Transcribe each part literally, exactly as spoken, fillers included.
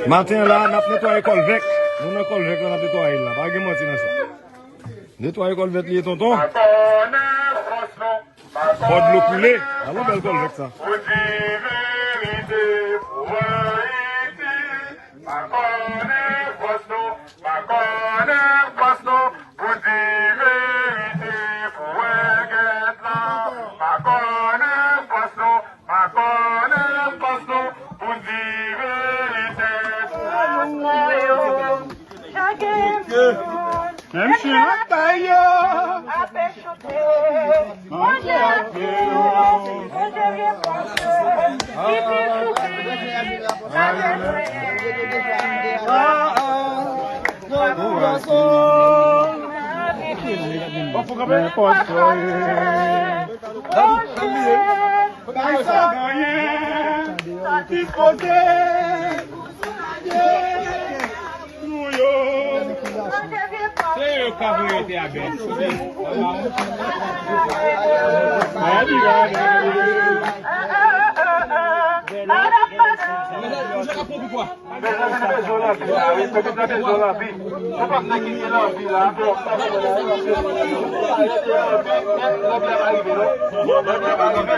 Maten an la, n ap netwaye kòlvèt. Nou nan kòlvèt la, n ap netwaye l la. Pa gen manti nan sa. Netwaye kòlvèt li ye, tonton. Fò dlo koule. Alon bèl kòlvèt sa. Pou di verite pou Ayiti. Pa konnen fòs nou, pa konnen fòs nou, pou di verite, pou wè gèt la. Pa konnen fòs nou, pa konnen fòs nou, pou di verite. Chak moun Menm si batay yo ap echwe, Bondye ap di yo, Bondye vye fòs yo, ki pi souke, pa bezwen. Nenpòt sa. Pa sa. Anyen dispoze pou soutyen nou yo. Se yo k ap rete avèk. Mèsi, mèsi. Mezanmi, nou bezwen w nan vi la, wi. Pèp la bezwen w nan vi. Nou p ap nan kite nan vi la. Nan vi a pa rive, non. Nan vi a pa rive. Yo,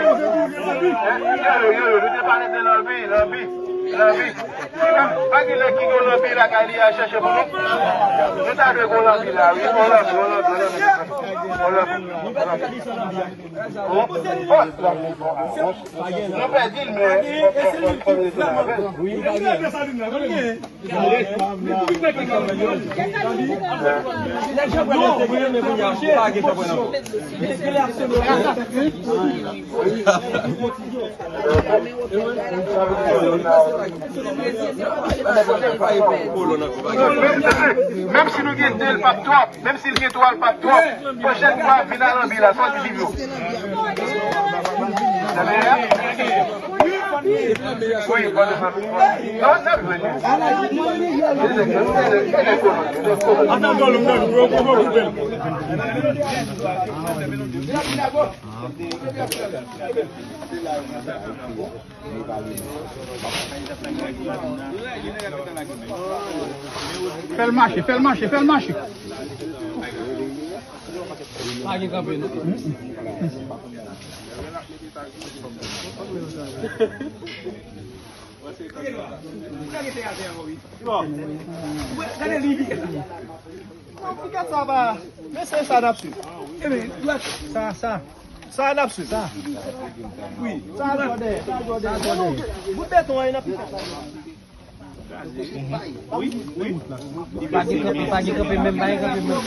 yo, yo, yo, nou te pale de nan vi, nan vi, nan vi. Pa gen nèg ki gen nan vi lakay li a chèche pou nou. Nou ta dwe gen nan vi la, wi. Nan vi, nan vi, nan vi. Nan vi, nan vi. Nou pèdi l, men fò n rete la avè l. Menm si nou gen de, l p ap twòp. Menm si l gen twa, l p ap twòp. Pwochèn fwa, vin a lanbi la, sa w di, Divyo? Wi, non, n ap jwenn li. Fè l mache, fè l mache, fè l mache. Pa gen kanpe, non. Gade li. Gade sa, ba. Men se sa n ap swiv. Sa, sa. Sa n ap swiv. Sa. Wi. Sa jòdè, sa jòdè, jòdè. Bout beton an, n ap. Wi, wi. Pa gen kanpe, pa gen kanpe menm, pa gen kanpe menm.